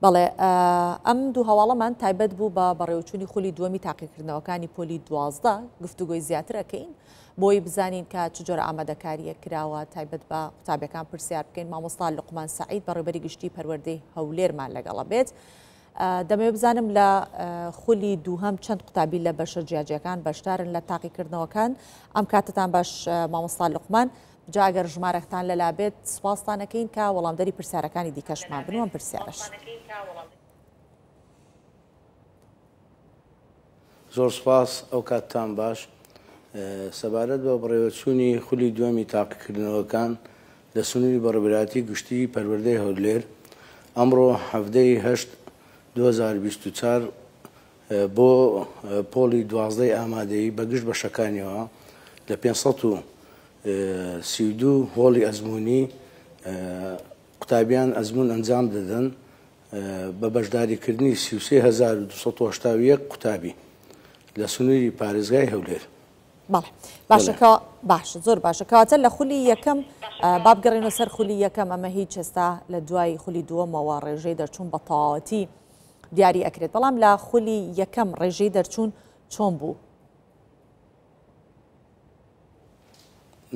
بەڵێ ئەم دوو هەواڵەمان تایبەت بوو بە بەڕێوەچوونی خولی دووەمی تاقیکردنەوەکانی پۆلی 12 گفتوگۆی زیاتر ئەکەین بۆی بزانین کە چ جۆرە ئامادەکارییەک کراوە تایبەت بە قوتابیەکان پرسیار بکەین مامۆستا لوقمان سەعید بەڕێوبەری گشتی پەروەردەی هەولێرمان لەگەڵە بێت. دەمەوێت بزانم لە خولی دووهەم چەند قوتابی لە بەشە جیاجیەکان بەشدارن لە تاقیکردنەوەکان ئەم کاتتان باش مامۆستا لوقمان جا ئەگەر ژمارەکتان لەلا بێت سوپاستان ئەکەین کە وەڵامدەری پرسیارەکانی دیکەشمان بن و ئەم پرسیارەش. زۆر سوپاس ئەو کاتتان باش. سەبارەت بە بەڕێوەچوونی خولی دووەمی تاقیکردنەوەکان لە سنووری بەڕێوەبەرایەتی گشتیی پەروەردەی هەولێر، ئەمڕۆ 17 ی هەشت 2024 بۆ پۆڵی دوازدەی ئامادەیی بە گشت بەشەکانیەوە لە 532 هۆڵی ئەزموونی قوتابیان ئەزموون ئەنجام دەدەن بە بەشداریکردنی 33281 قوتابی لە سنووری پارێزگای هەولێر. بەڵێ باشە کە باشە زۆر باشە کەواتە لە خولی یەکەم با بگەڕێنەوە سەر خولی یەکەم ئەمە هیچ ئێستا لە دوای خولی دووەمەوە ڕێژەی دەرچوون بە تەواوەتی دیاری ئەکرێت بەڵام لە خولی یەکەم ڕێژەی دەرچوون چۆن بوو؟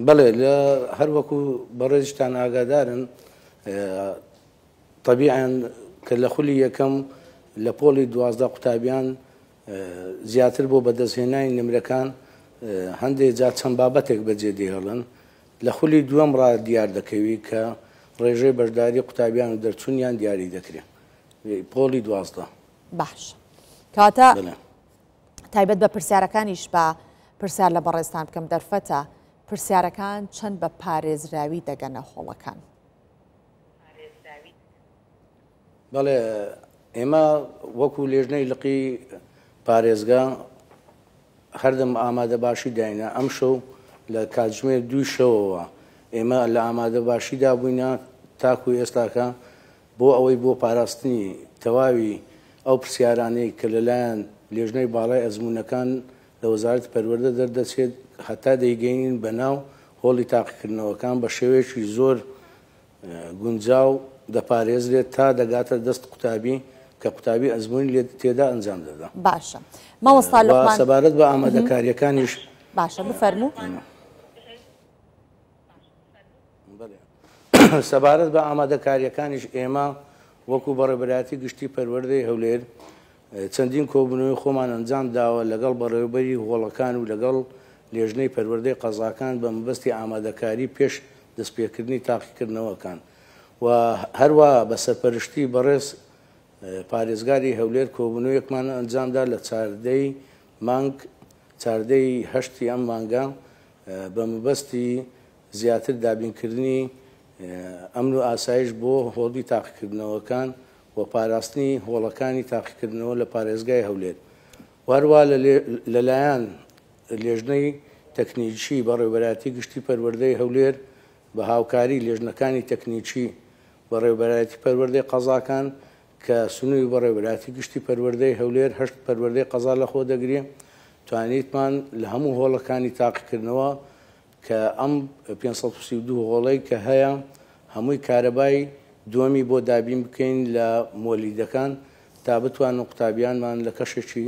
بەڵێ لە هەر وەکو بەڕێزیشتان ئاگادارن تەبیعەن کە لە خولی یەکەم لە پۆڵی 12 قوتابیان زیاتر بۆ بەدەستهێنانی نمرەکان هەندێ جار چەند بابەتێک بەجێ دێهێڵن لە خولی دووەم ڕا دیار دەکەوی کە ڕێژەی بەشداری قوتابیان و دەرچوونیان دیاری دەکرێ پۆڵی 12. باش کەواتە تایبەت بە پرسیارەکانیش بە پرسیار لە بەڕێزتان بکەم دەرفەتە پرسیارەکان چەند بە پارێزراوی دەگەنە هۆڵەکان؟ بەڵێ ئێمە وەکو لێژنەی لقی پارێزگا هەردەم ئامادەباشی داینە ئەمشەو لە کاتژمێر دووی شەوەوە ئێمە لە ئامادەباشیدا بووینە تاکو ئێستاکە بۆ ئەوەی بۆ پاراستنی تەواوی ئەو پرسیارانەی کە لەلایەن لێژنەی باڵای ئەزموونەکان لە وەزارەتی پەروەردە دەردەچێت هەتا دەیگەینین بە ناو هۆڵی تاقیکردنەوەکان بە شێوەیەکی زۆر گونجاو دەپارێزرێت تا دەگاتە دەست قوتابی کە قوتابی ئەزموونی لێ تێدا ئەنجام دەدا. باشە مامۆستا لوقمان. و سەبارەت بە ئامادەکارییەکانیش. باشە بفەرموو. سەبارەت بە ئامادەکارییەکانیش ئێمە وەکو بەڕێوەبەرایەتی گشتی پەروەردەی هەولێر چەندین کۆبوونەوەی خۆمان ئەنجام داوە لەگەڵ بەڕێوەبەری هۆڵەکان و لەگەڵ لێژنەی پەروەردەی قەزاکان بە مەبەستی ئامادەکاری پێش دەستپێکردنی تاقیکردنەوەکان و هەروا بە سەرپەرشتی بەڕێز پارێزگاری هەولێر کۆبوونەوەیەکمان ئەنجامدا لە چاردەی مانگ چاردەی هەشتی ئەم مانگە بە مەبەستی زیاتر دابینکردنی ئەمن و ئاسایش بۆ هۆڵی تاقیکردنەوەکان و پاراستنی هۆڵەکانی تاقیکردنەوە لە پارێزگای هەولێر و هەروا لەلایەن لێژنەی تەکنیکی بەڕێوەبەرایەتی گشتی پەروەردەی هەولێر بە هاوکاری لێژنەکانی تەکنیکی بەڕێوەبەرایەتی پەروەردەی قەزاکان کە سنووری بەڕێوەبەرایەتی گشتی پەروەردەی هەولێر هەشت پەروەردەی قەزا لەخۆ دەگرێ توانیتمان لە هەموو هۆڵەکانی تاقیکردنەوە کە ئەم 532 هۆڵەی کە هەیە هەمووی کارەبای دووەمی بۆ دابین بکەین لە مۆلیدەکان تا بتوانن قوتابیانمان لە کەشێکی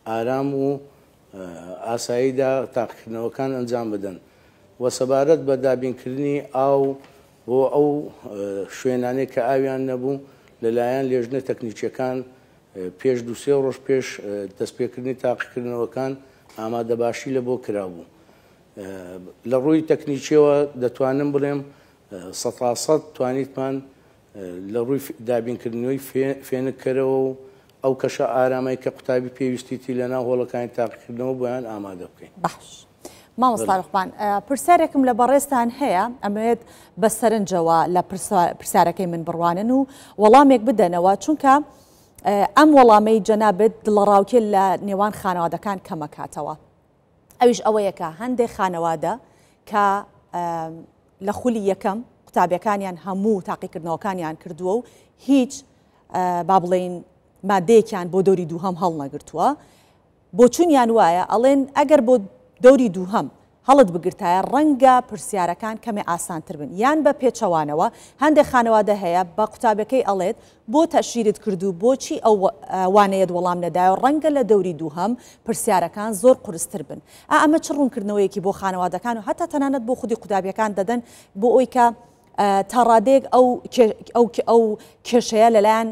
ئارام و ئاساییدا تاقیکردنەوەکان ئەنجام بدەن و سەبارەت بە دابینکردنی ئاو بۆ ئەو شوێنانەی کە ئاویان نەبوو لەلایەن لێژنە تەکنیکیەکان پێش دوو سێ ڕۆژ پێش دەستپێکردنی تاقیکردنەوەکان ئامادەباشی لە بۆ کرابوو. لە ڕووی تەکنیکیەوە دەتوانم بڵێم سەتاسەد توانیتمان لە ڕووی دابینکردنەوەی فێنککەرەوە و ئەو کەشە ئارامەی کە قوتابی پێویستیتی لە ناو هۆڵەکانی تاقیکردنەوە بۆیان ئامادە بکەین. باش مامۆستا لوقمان پرسیارێکم لە بەڕێزتان هەیە ئەمەوێت بە سەرنجەوە لە پرسیارەکەی من بڕوانن و وەڵامێک بدەنەوە چونکە ئەم وەڵامەی جەنابت دڵەڕاوکێ لە نێوان خانەوادەکان کەمەکاتەوە. ئەویش ئەوەیە کە هەندێک خانەوادە کە لە خولی یەکەم قوتابیەکانیان هەموو تاقیکردنەوەکانیان کردووە و هیچ با بڵین مادەیەکیان بۆ دەوری دووهەم هەڵنەگرتووە بۆچونیان وایە ئەڵێن ئەگەر بۆ دەوری دووهەم هەڵت بگرتایە ڕەنگە پرسیارەکان کەمێ ئاسانتر بن یان بە پێچەوانەوە هەندێک خانەوادە هەیە بە قوتابەکەی ئەڵێت بۆ تەئشیرت کرد و بۆچی ئەو وانەیەت وەڵام نەدایەوە ڕەنگە لە دەوری دووهەم پرسیارەکان زۆر قورستر بن ئا ئەمە چ ڕوونکردنەوەیەکی بۆ خانەوادەکان و هەتا تەنانەت بۆ خودی قوتابیەکان دەدەن بۆ ئەوی کە تا ڕادەیەک ئەو ئەو ئەو کێشەیە لەلایەن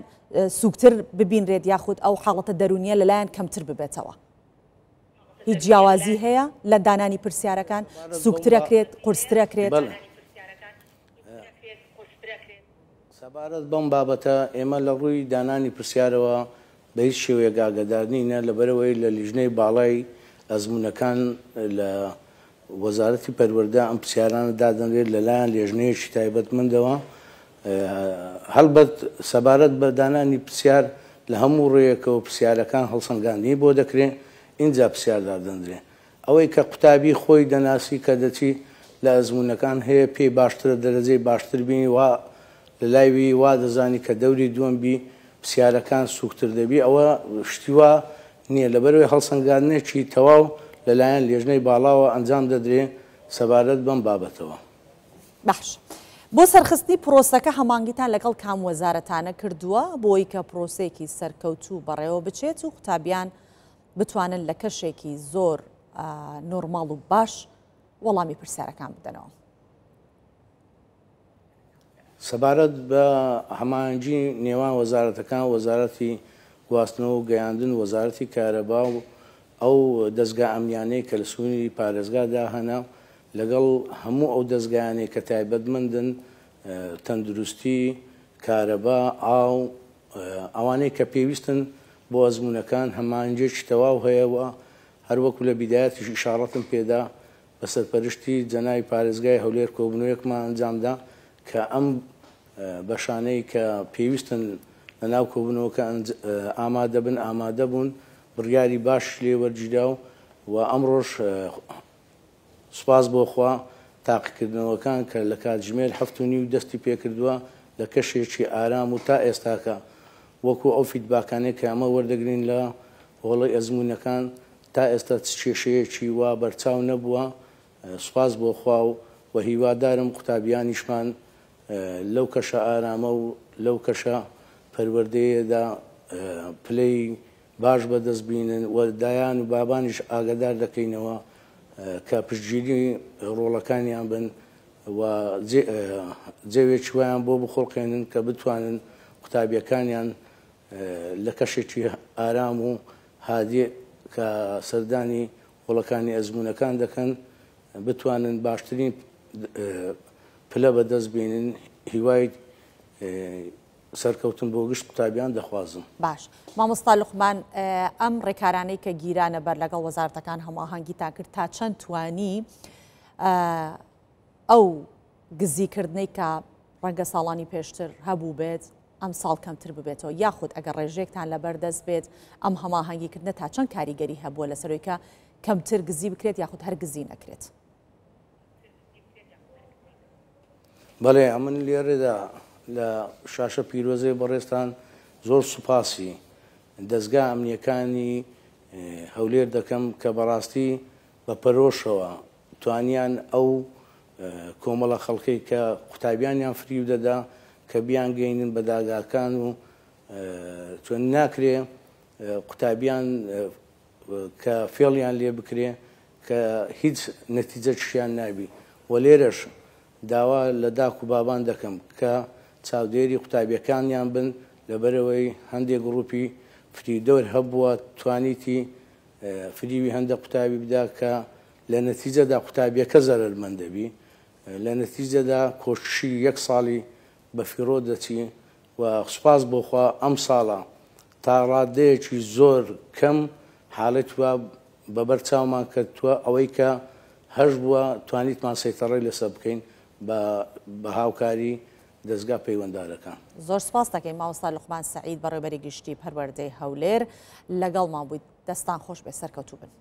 سوکتر ببینرێت یاخود ئەو حاڵەتە دەروونیە لەلایەن کەمتر ببێتەوە. هیچ جیاوازی هەیە لە دانانی پرسیارەکان سوکترەکرێت قورسترەکرێت؟ بەڵێ سەبارەت بەم بابەتە ئێمە لە ڕووی دانانی پرسیارەوە بە هیچ شێوەیەک ئاگادار نینە لەبەرئەوەی لە لیژنەی باڵای ئەزموونەکان لە وەزارەتی پەروەردە ئەم پرسیارانە دادەنرێت لەلایەن لێژنەیەکی تایبەتمەندەوە. هەڵبەت سەبارەت بە دانانی پرسیار لە هەموو ڕوویەکەوە پرسیارەکان هەڵسەنگاندنی بۆ دەکرێ ئینجا پرسیار دادەنرێ. ئەوەی کە قوتابی خۆی دەناسی کە دەچی لە ئەزموونەکان هەیە پێی باشترە دەرەجەی باشتر بینی وا لە لای وی وا دەزانی کە دەوری دووەم بی پرسیارەکان سووکتر دەبی ئەوە شتی وا نییە لەبەرئەوەی هەڵسەنگاندنێکی تەواو لەلایەن لێژنەی باڵاوە ئەنجام دەدرێ سەبارەت بەم بابەتەوە. باش بۆ سەرخستنی پرۆسەکە هەمانگیتان لەگەڵ کام وەزارەتانە کردووە بۆی کە پرۆسەیەکی سەرکەوتوو بەڕێوە بچێت و قوتابیان بتوانن لە کەشێکی زۆر نۆرماڵ و باش وەڵامی پرسیارەکان بدەنەوە؟ سەبارەت بە هەماهەنگی نێوان وەزارەتەکان، وەزارەتی گواستنەوە و گەیاندن، وەزارەتی کارەبا و ئەو دەزگا ئەمنیانەی کە لە سنووری پارێزگادا هەنە، لەگەڵ هەموو ئەو دەزگایانەی کە تایبەتمەندن، تەندروستی، کارەبا، ئاو، ئەوانەی کە پێویستن بۆ ئەزموونەکان، هەماهەنگییەکی تەواو هەیە و هەروەکو لە بیدایەتیش ئیشاڕەتم پێدا، بە سەرپەرشتی جەنابی پارێزگای هەولێر کۆبوونەوەیەکمان ئەنجامدا کە ئەم بەشانەی کە پێویستن لە ناو کۆبوونەوەکە ئامادەبن ئامادەبوون، بڕیاری باشیش لێ وەرگیرا و ئەمڕۆش سوپاس بۆ خوا تاقیکردنەوەکان کە لە کاتژمێر 7:30 دەستی پێکردووە لە کەشێکی ئارام و تا ئێستاکە وەکو ئەو فیدباکانەی کە ئەمە وەردەگرین لە هۆڵی ئەزموونەکان تا ئێستا چ کێشەیەکی وا بەرچاو نەبووە سوپاس بۆ خوا و وە هیوادارم قوتابیانیشمان لەو کەشە ئارامە و لەو کەشە پەروەردەیەدا پلەی باش بەدەست بینن و دایان و بابانیش ئاگادار دەکەینەوە کە پشتگیری ڕۆڵەکانیان بن و جەوێکی وایان بۆ بخوڵقێنن کە بتوانن قوتابیەکانیان لە کەشێکی ئارام و هادیء کە سەردانی هۆڵەکانی ئەزموونەکان دەکەن بتوانن باشترین پلە بەدەست بێنن، هیوای سەرکەوتن بۆ گشت قوتابیان دەخوازم. باش مامۆستا لوقمان ئەم ڕێکارانەی کە گیرانە بەر لەگەڵ وەزارەتەکان هەماهەنگیتان کرد تا چەند توانی ئەو گزیکردنەی کە ڕەنگە ساڵانی پێشتر هەبووبێت ئەمساڵ کەمتر ببێتەوە یاخود ئەگەر ڕێژەیەکتان لەبەردەست بێت ئەم هەماهەنگیکردنە تا چەند کاریگەری هەبووە لەسەرەوەی کە کەمتر گزی بکرێت یاخود هەر گزی نەکرێت؟ بەڵێ ئەمن لێرەدا لە شاشە پیرۆزەی بەڕێزتان زۆر سوپاسی دەزگا ئەمنیەکانی هەولێر دەکەم کە بەڕاستی بە پەرۆشەوە توانیان ئەو کۆمەڵە خەڵکەی کە قوتابیانیان فریو دەدا کە بیانگەینن بە داگاکان و چۆن ناکرێ قوتابیان کە فێڵیان لێ بکرێ کە هیچ نەتیجەکیشیان نابی و لێرەش داوا لە داک و بابان دەکەم کە چاودێری قوتابیەکانیان بن لەبەرئەوەی هەندێ گڕوپی فریودەر هەبووە توانیتی فریوی هەندە قوتابی بدا کە لە نەتیجەدا قوتابیەکە زەرەرمەند دەبی لە نەتیجەدا کۆششی یەک ساڵی بە فیڕۆ دەچی و سوپاس بۆ خوا ئەم ساڵە تا ڕادەیەکی زۆر کەم حالەتی وا بە بەر چاومان کەتووە ئەوەی کە هەش بووە توانیتمان سەیتەڕەی لەسەر بکەین بە بە هاوکاری دەزگا پەیوەندارەکان. زۆر سوپاست دەکەین مامۆستا لوقمان سەعید بەڕێوبەری گشتی پەروەردەی هەولێر لەگەڵمان بوویت دەستان خۆش بێت سەرکەوتوو بن.